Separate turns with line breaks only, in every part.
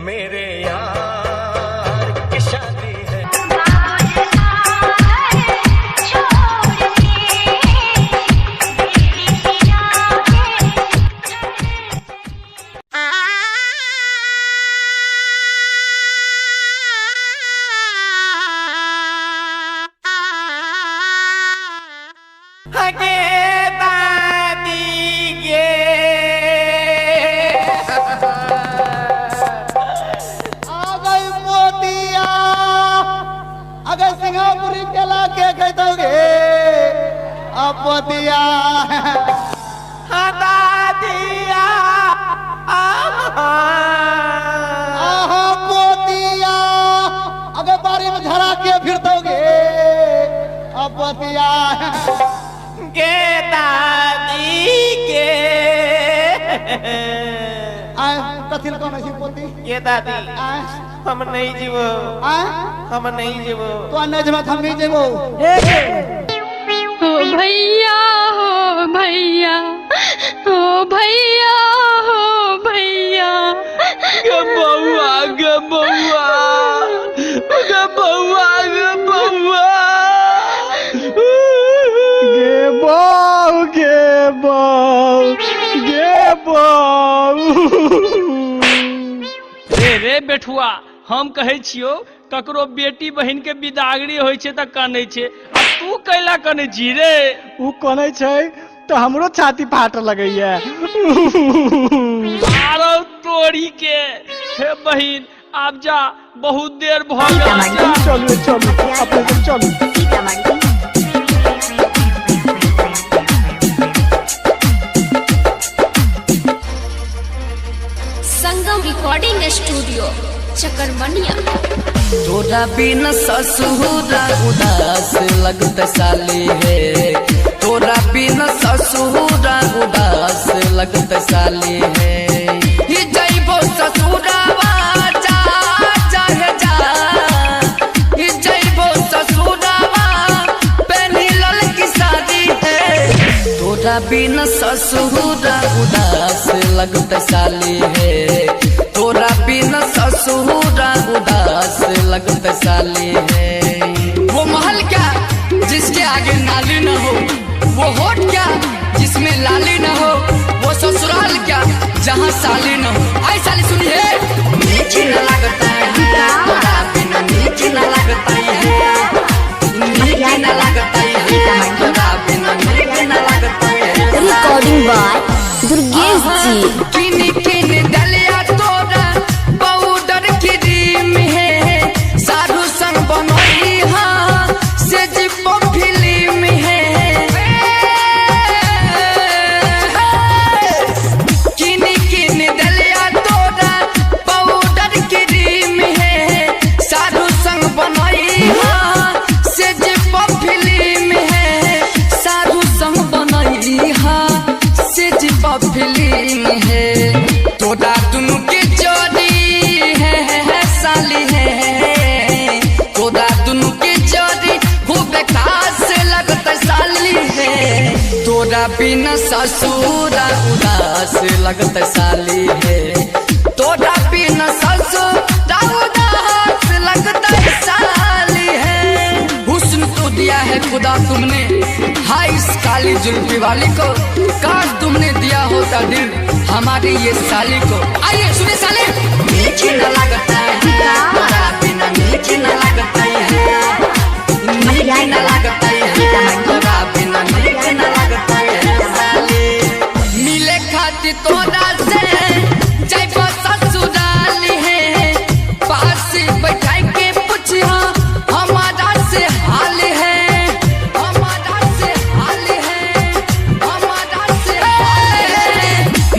मेरे यार की शादी है।
हगे दादी गे,
आ गई मोतिया, अगर सिंगापुरी केला के कह दोगे अब मोतिया।
हाँ दादिया,
आहा मोतिया, अगर बारी में झरा के फिर दोगे अब मोतिया।
गे दादी गे।
आए कथिल कौन है पोती?
गे दादी,
आए।
हम नहीं जीवो।
आए।
हम नहीं जीवो।
तो नहीं जेबा, हम नहीं जेबो।
हो भैया, हो भैया, हो भैया, हो भैया।
गे बउआ, गे बउआ, गे बउआ, गे बउआ।
गे बऊ, गे बऊ, गे बऊ।
रे रे बेठुआ, हम कहै छियौ ककरो बेटी बहिन के बिदागरी होइ छै तऽ कनै छै, आ तू कैला कनै छी रे?
उ कनै छै तऽ हमरो छाती फाट लगैया।
आरो तोरी के, हे बहिन आब जा, बहुत देर भऽ गेल, जा।
चलू चलू, अपने सब चलू।
संगम रिकॉर्डिंग स्टूडियो चकरमनिया।
तोरा बिना ससुरा उदास लगत साली है, तोरा बिना ससुरा उदास लगत साली है। ही जइबो ससुरावा जा चाहे जा, ही जइबो ससुरावा पेनी ललकी साड़ी है। तोरा बिना ससुरा उदास लगत साली है, तोरा बिना ससुरा उदास लगत साली है। वो महल क्या जिसके आगे नाली न हो, वो होठ क्या जिसमें लाली न हो, वो ससुराल क्या जहाँ साली न हो। आई साली सुनिए, नीक न लगता है तोरा बिना, नीक न लगता है, नीक न लगता है तोरा बिना, नीक न लगता है।
रिकॉर्डिंग बाय दुर्गेश जी।
किन किन दलिया तोरा पाउडर क्रीम है, साधु संग बनोई हाँ से जीपो फिल्म है। किन किन दलिया तोरा पाउडर क्रीम है, साधु संग बनोई हाँ से जीपो फिल्म है, साधु संग बनोई हाँ से जीपो फिल्म है। तोरा दुनू के जोड़ी है, साली है, तोरा दुनू के जोड़ी खूब खास लगत साली है। तोरा बिना ससुरा उदास लगत साली है, तोरा बिना ससुरा उदास लगत साली है। हुस्न तो दिया है खुदा तुमने, हाय इस काली जुल्फी वाली को, काश तुमने दिया होता दिल हमारी ये साली को। आइए सुनिए साले, नीक न लगता है तोरा बिना, नीक न लगता है, नीक न लगता है तोरा बिना, नीक न लगता है साले। मिले खातिर तोरा से जइबो ससुराल है, पास बैठा के पूछिया हमारा से हाल है, हमारा से हाल है, हमारा से हाल है।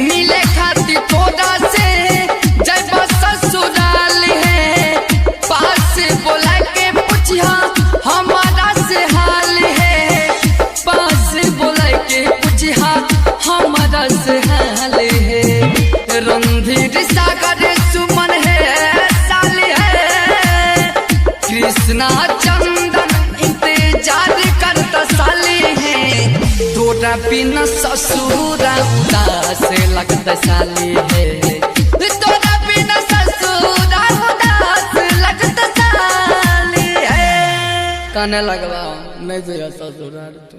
मिले खातिर तोरा से जइबो ससुराल है, पास बोला के पूछिया हमारा से हाल है, पास बोला के पूछिया हमारा से हाल है। रणधीर सागर सुमन है साली है, कृष्णा चंदन इंतजार करता साली है। तोरा बिना ससुरा उदास लगता साली है, तोरा बिना ससुरा काने लगवा नहीं जइह ससुरार तू।